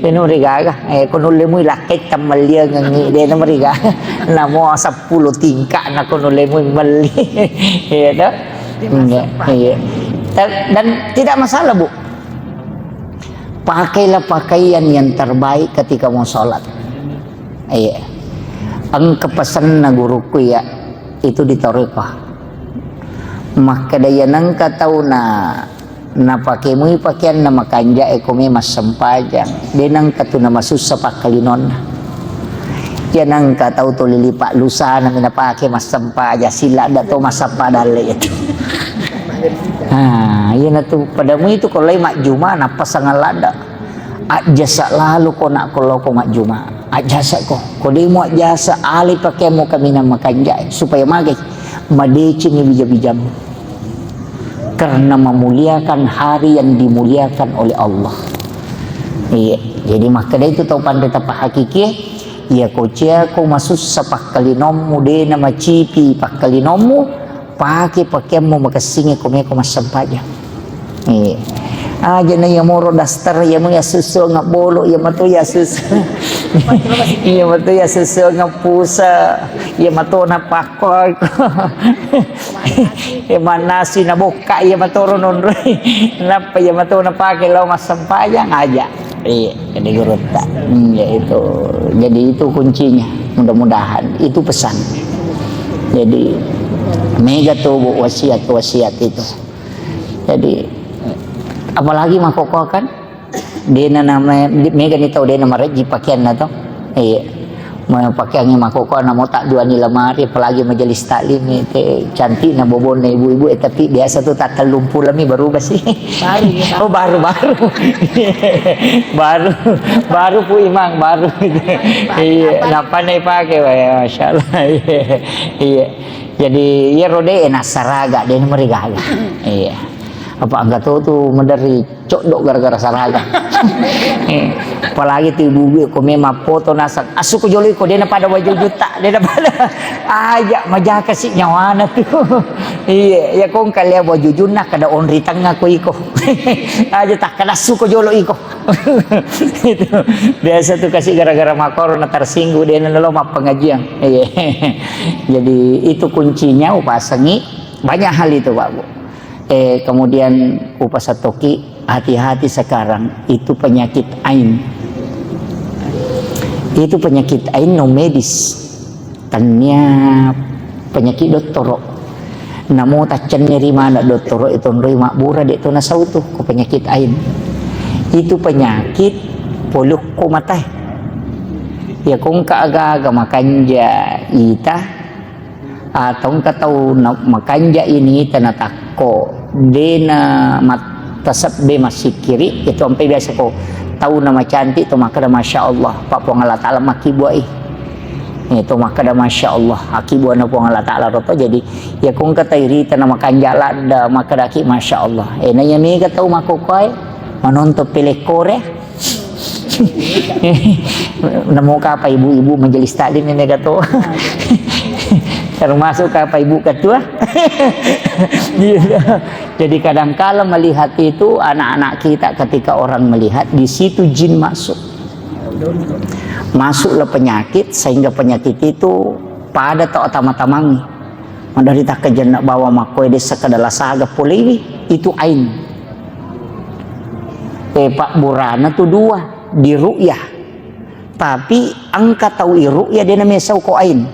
de namarigaga. Eh, ko nulle mui lakkai tammalliangengi, de namarigaga. Namo seppulo tingka na ko nulle mui melli. Iya, toh? Iya. Ta-, dan tidak masalah, Bu. Pakailah pakaian yang terbaik ketika mau sholat. Iya. Engka pesanna guruku ya, itu di Toriko. Makkeda iya nengka tau na, napake mui pakeanna makanja e ko me massempajang. De nengka tu namasussa pakkalinonna. Iya nengka tau tuli lipa lusana mi napake massempajang, sila da to massappa dalle itu. Ah, iya na tu pada mui tu ko lai majjuma napasang ladda. Ajjasa lalu ko nak ko loko majjuma. Ajjasa ko. Ko demo ajjasa, alai pakeammu kaminang makanjai supaya magai madecengi bija-bijamu. Karena memuliakan hari yang dimuliakan oleh Allah. Iya, jadi makkeda itu tau panre tapa hakiki. Iya ko cia ko masussa pakkalinommu, de na macipi pakkalinommu, pake pakeammu makessingi ko meko massempajang. Iya. Aja na iya moro daster, iya mu iya susu ngabbolo, iya matu iya susu. Iya matu iya susu ngappusa, iya matu na pakko. Iya manasi na bokka, iya matoro nonroi. Nappa iya matu na pake lao massempajang aja. Iya, jadi gurutta. Hmm, ya itu. Jadi itu kuncinya. Mudah-mudahan itu pesan. Jadi mega tu, Bu, wasiat-wasiat itu. Jadi apalagi makkokkoe kan, dena nama, mega ni tau dena marejji pakeanna to. Iya. Mau pakeangnge makkokkoe namo tak dua ni lemari, apalagi majelis taklim, te cantikna bobonna ibu-ibu, eh, tapi biasa tu tak tellung pulo mi baru basi. Baru, ya, Pak. Oh, baru, baru. Baru, baru, Pu Imang, baru. Iya, apa nih pakai, Pak? Ya, Masya Allah. Iya, iya. Jadi, iya rode enak saraga, de namarigaga. Iya. Apa angka to tu maderi codok gara-gara saraga. Eh, apalagi tu ibu-ibu ko memang foto nasang. Asu ko jolo iko, de napada wajujutta, de napada. Aja majaka si nyawana tu. Iya, ya kong kalia wajujunna kada onri tengah ko iko. Aja tak kada asu ko jolo iko. Itu biasa tu kasi gara-gara makoro na tersinggung, de nalo mappengajian. Iya. Jadi itu kuncinya upasangi banyak hal itu, Pak, Bu. Eh, kemudian upasattoki, hati-hati sekarang, itu penyakit ain. Itu penyakit ain non medis. Tania penyakit dottoro. Namo taccenneri mana dottoro itu nroi mabbura de to nasau tu ko penyakit ain. Itu penyakit polukko matae. Ya kongka aga-aga makanja ita, atau engka tau na-, makanja ini tanatakko, dena mattasebbe massikkiri, itu ampe biasa ko tau na macantik to makkeda, "Masya Allah, Pak Puang Allah Ta'ala makkibuai." Eh, to makkeda, "Masya Allah, akkibuana Puang Allah Ta'ala roto." Jadi, ya ko engka tairita na makanja ladda, makkedaki, "Masya Allah." Eh, na iya mega tau makkokkoe, manonton pelekore. Namo kapa ibu-ibu majelis taklim ini kato. Termasuk apa Ibu Ketua? Gitu. Jadi kadangkala melihat itu, anak-anak kita ketika orang melihat, di situ jin masuk. Masuklah penyakit, sehingga penyakit itu pada tau tama-tamangi. Madari takkajenna bawa makkoe dessa kada lasaga polewi, itu ain. Eh, pabburana tu dua, di ru'yah. Tapi engka tau i ru'yah de namesau ko ain.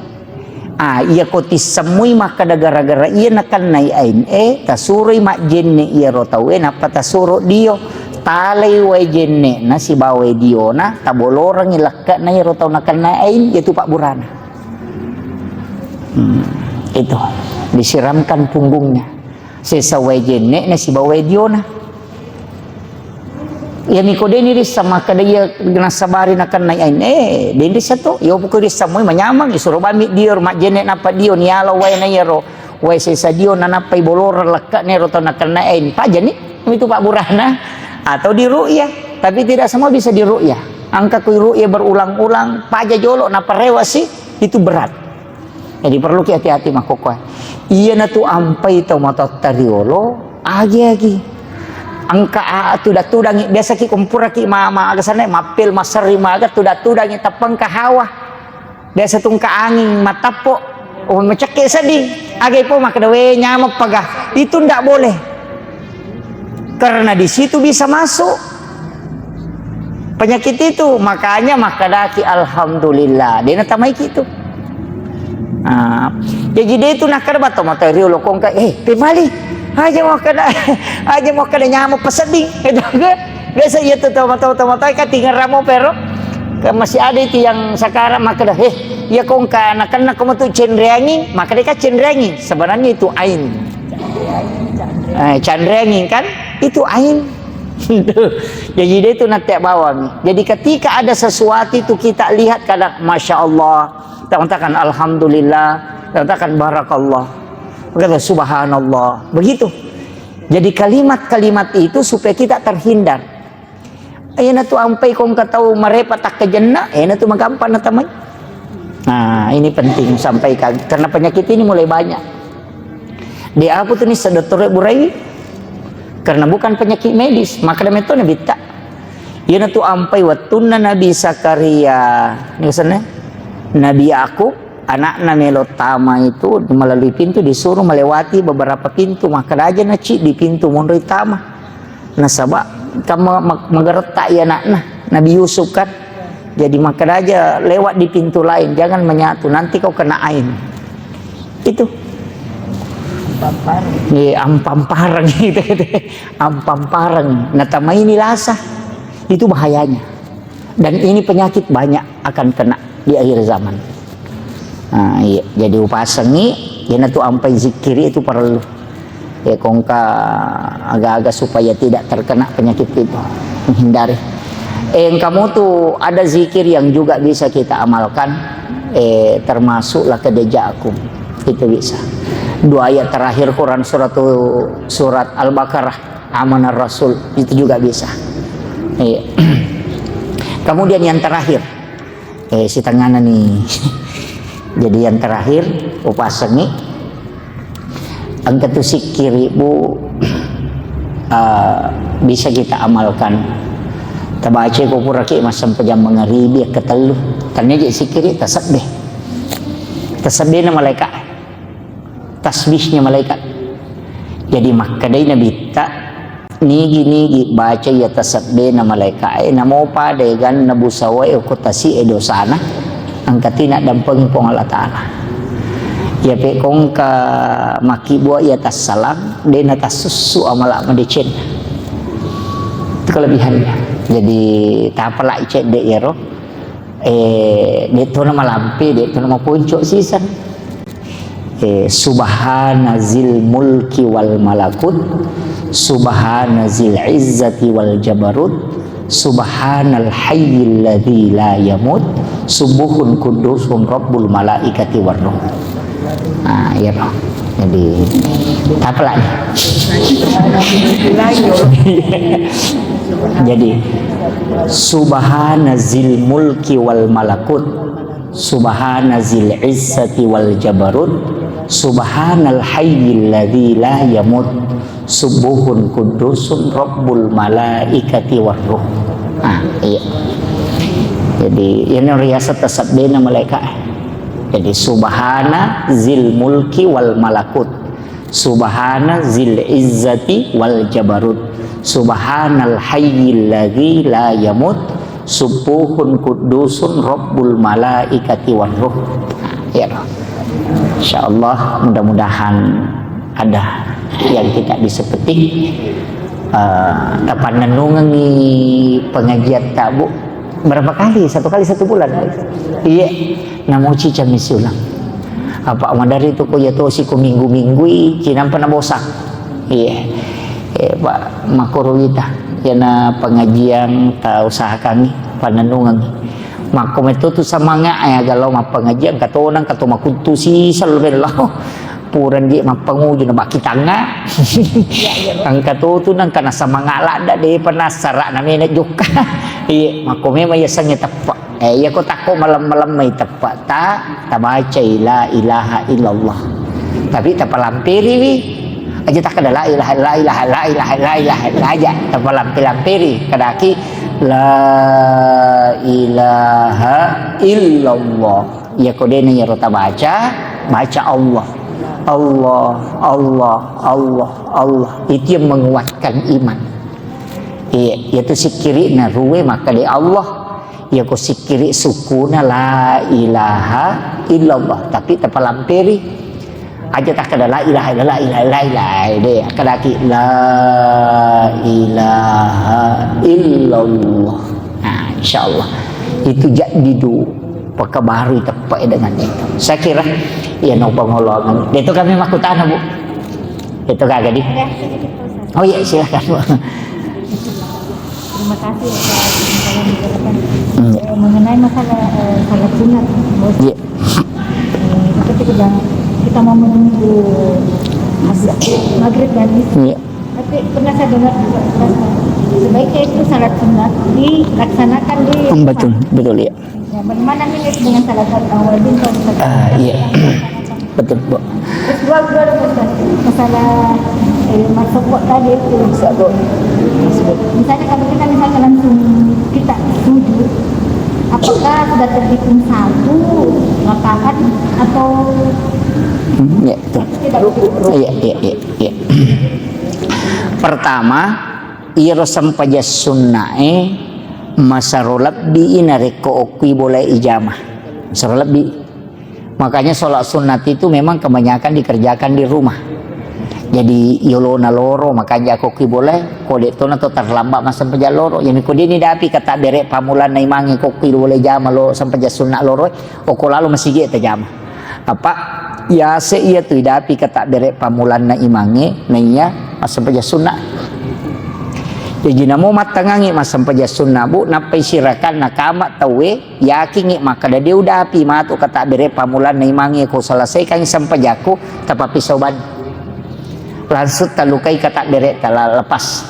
Ah, iya ko tissemmui makkada gara-gara iya nakennai ain, eh, tasuroi majjenne iyaro tau e, nappa tasuro dio. Talai wae jenne na sibawa wae diona, tabolorengi lekke'na iyaro tau nakennai ain, iyatu pabburana. Hmm, itu. Disiramkan punggungnya. Sesa wae jenne na sibawa wae diona. Iya miko deni rissa makkada iya nasabari nakennai ain. Eh, deni rissa to. Iyo poko rissa moi manyameng, isuro bami dio majjenne nappa dio niala wae na iyaro. Wae sesa dio nanappai boloreng lekke'na ero tau nakennai ain. Pajani, itu pabburana. Atau di ru'yah. Tapi tidak semua bisa di ru'yah. Engka kui ru'yah berulang-ulang, paja jolo, nappa rewasi, itu berat. Jadi perlu ki hati-hati makkokkoe. Iyanatu ampai tomatoatta riolo, agi-agi. Engka a-, tuda-tudangi, biasa ki kompura ki ma-, ma-, aga sanna, mappel, maserri, maga, tuda-tudangi, tappa engka hawa. Biasa tu engka anging, matappo, oh, macekke seddi. Agai po makkeda, "We, nyameng paga." Itu ndak boleh. Karena di situ bisa masuk penyakit itu. Makanya makkedaki, "Alhamdulillah, de natamaiki itu." Ah, jaji de tu nakkeda batto mata riolo kongka, "Eh, pemali. Aja makkeda, aja makkeda nyameng pasedding." Itu kan. Biasa iya tu tau mata-mata ka tingeramo pero. Kan masih ada itu yang sekarang makkeda, "Eh, iya kongka nakenna ko matu cenreangi, makkeda ka cenreangi." Sebenarnya itu ain. Eh, canreangi kan? Itu ain. Jadi dia itu nanti bawang. Jadi ketika ada sesuatu itu kita lihat kadang, "Masya Allah." Kita mengatakan, "Alhamdulillah." Kita mengatakan, "Barakallah." Kita, "Subhanallah." Begitu. Jadi kalimat-kalimat itu supaya kita terhindar. Ena tu ampai kongka tau marepa takkajenna, ena tu magampang natamai. Nah, ini penting sampaikan. Karena penyakit ini mulai banyak. Di apa tu ni sedottore burai? Karena bukan penyakit medis, maka demikian nabitta. Iyana tu ampai wettunna Nabi Zakaria, ini kesannya? Nabi Yakub, anakna melo tama itu melalui pintu disuruh melewati beberapa pintu, maka raja naci di pintu monroi tama. Nasaba kan ma-, ma-, magaretta iya anakna, Nabi Yusuf kan. Jadi makkeda aja lewat di pintu lain, jangan menyatu, nanti kau kena ain. Itu. Iya, ampampareng gitu, gitu. Ampampareng. Nah, tamaini lasa. Itu bahayanya. Dan ini penyakit banyak akan kena di akhir zaman. Nah, iya. Jadi upasengi, iyana tu ampai zikiri itu perlu. Ya, kongka agak-agak supaya tidak terkena penyakit itu, menghindari. Eh, kamu tu ada zikir yang juga bisa kita amalkan, eh, termasuklah kedejakum. Itu bisa. Dua ayat terakhir Quran surat, surat Al-Baqarah, Amanar Rasul, itu juga bisa. Iya. Kemudian yang terakhir, eh, sitengana nih. Jadi yang terakhir, upasengi. Engka tu sikkiri, Bu, eh, bisa kita amalkan. Tabaca ko puraki massempajang mangaribi, yang ketellu. Tanya je sikkiri, tasabbe. Tasabbe na malaikat. Tasbihnya malaikat. Jadi makkedai Nabitta, nigi-nigi baca iya tasebbena malaika'e, namo pada eganna busawae okko tasi'e dosana, engka tina dampengi Puang Allah Ta'ala. Iya pe kongka makkibua iya tassalang, de natassussu amala madecenna. Itu kelebihannya. Jadi tapalai cedde iyaro, eh, de tona malampe, de tona maponco siseng. Eh, subhana zil mulki wal malakut, subhana zil izzati wal jabarut, subhanal hayyil ladzi la yamut, subuhun kudusun rabbul malaikati war ruh. Ah, iya, Pak. Jadi, apa lagi? Jadi, subhana zil mulki wal malakut. Subhana zil izzati wal jabarut, subhanal hayyil ladzi la yamut, subuhun kudusun rabbul malaikati war ruh. Nah, iya. Jadi, ini riasat tasabbena malaika. Jadi, subhana zil mulki wal malakut. Subhana zil izzati wal jabarut. Subhanal hayyil ladzi la yamut. Subbuhun kuddusun rabbul malaikati war ruh. Nah, iya, toh. Insyaallah, mudah-mudahan ada yang kita bisa petik. Eh, tapannennungengi pengajian tabu berapa kali? Satu kali satu bulan. Iya. Namoci camisi ulang. Apa madari tu ko iya tosi ko minggu-minggui, cinampa na bosan. Iya. Eh, Pak, makkoro wita. Iyana pengajian ta usahakangi, pannennungengi. Makko metto tu semangat, eh, aga lao mappengajian, katonang, kato makuttu siseng lo bello. Purang je mappanguju na bakki tangnga. Engka to tu nengka nasamanga ladda, depa nassara na mena jokka. Iya, makko memang yasengnge teppe. Eh, iya ko takko malem-malem mai teppe ta, tabacai la ilaha illallah. Tapi tapalamperiwi. Aja takkeda la ilaha, la ilaha, la ilaha, la ilaha, la aja tapalampe-lamperi. Kadaki la ilaha illallah. Iya ko dena iyaro tabaca, baca Allah. Allah, Allah, Allah, Allah. Itu yang menguatkan iman. Iya, itu sikkiri na ruwe makkeda Allah. Iya ko sikkiri sukuna la ilaha illallah. Tapi tapalamperi. Aja takkeda la ilaha illallah, la ilaha, la ilaha, de. Akkadaki la ilaha illallah. Nah, insyaallah. Itu jadi du pakabarui teppe dengan itu. Saya kira, iya, no pangolongan. Itu kami makkutana, Bu. Itu kagak di. Ada sedikit, Pak Ustaz. Oh iya, silakan, Bu. Terima kasih atas yang kalian bicarakan. Hmm. Eh, mengenai masalah, eh, salat sunat, Bos. Iya. Eh, itu kita jangan, kita mau menunggu habis maghrib dan isya. Iya. Tapi pernah saya dengar juga, Bos, sebaiknya itu salat sunat dilaksanakan di rumah. Hmm, betul, betul, iya. Ya, bagaimana ini dengan salat awwabin, kalau misalkan Ah, iya. Betul, Bu. Terus dua, dua, dua, Ustaz. Masalah, eh, marsokok tadi itu. Bisa, Bu. Misalnya kalau kita misalnya langsung kita sujud, apakah sudah terhitung satu rakaat atau Hmm, iya, betul. Tidak? Iya, iya, iya, iya. Pertama, iyaro sempajang sunnae masero lebbi narekko okkui bolae ijama. Masero lebbi. Makanya sholat sunat itu memang kebanyakan dikerjakan di rumah. Jadi, yolona loro, makanya ko ki boleh, ko dek tona to terlambat massempajang loro. Jadi, ko dini dapi kata bere pamulanna imangi ko ki boleh jama lo sempajang sunat loro, oko lalo masigi tajama. Apa? Yase iya tu dapi kata bere pamulanna imangi, na iya massempajang sunat. Jaji namo mattangangi massempajang sunat, Bu, nappai sirakan nakama tauwe, yakingngi makkeda, de udapi matu kata bere pamulanna imangnge ko selesaikan sempajakku, tapappisau bani. Langsung talukai kata bere tala lepas.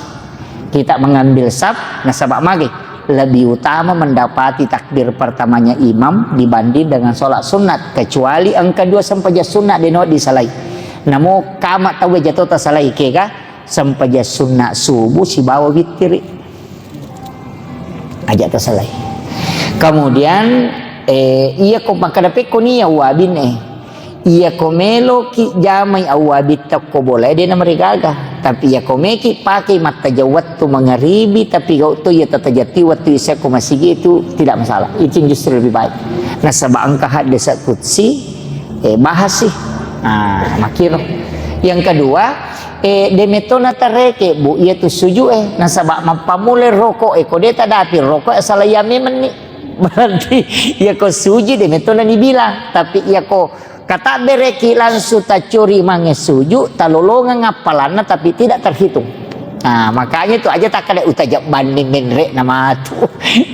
Kita mengambil saf, nasaba mage lebih utama mendapati takbir pertamanya imam dibanding dengan sholat sunat, kecuali engka dua sempajang sunat deno disalai. Namo kama tauwe jato tasalai kega, sempajang sunat subuh sibawa wittiri. Aja tasalai. Kemudian, eh, iya ko makkeda pekko ni awwabin, eh. Iya ko meloki jamai awwabin takko bolae, de namarigaga. Tapi iya ko meki pakai mattajeng wettu mangaribi, tapi gau to iya tatajatti wettu isya ko masigi itu tidak masalah. Itu justru lebih baik. Nasaba engka hadis qudsi, eh, bahas sih. Ah, makiro. Yang kedua, Eh, de metto natareke, Bu, iya tu suju e, nasaba mappamule roko e, ko de tadapi roko e, asala iya memenni. Berarti iya ko suju de metto na dibilang, tapi iya ko katabbereki langsung tacuri mange suju, talolongang appalanna tapi tidak terhitung. Nah, makanya itu aja takkada utajak banding menre na matu.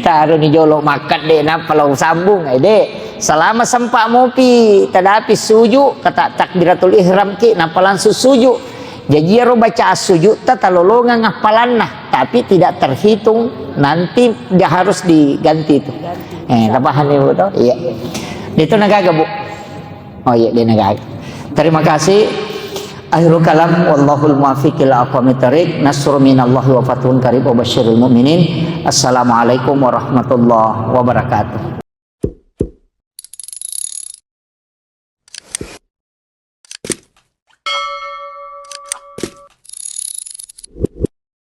Taroni jolo makkadde nappa lao sambung, eh, de. Selama sempat mopi tadapi suju, kata takbiratul ihram ki, nappa langsung suju. Jaji iyaro bacaan sujudta talolongang appalanna, tapi tidak terhitung, nanti dia harus diganti itu. Eh, tapahami, Bu, to? Iya. Itu negaga, Bu. Oh iya, dia negaga. Terima kasih. Akhirul kalam, wallahul muwaffiq ila aqwamit thariq. Nasrun minallahi wa fathun qarib wa basyiril mu'minin. Assalamualaikum warahmatullahi wabarakatuh.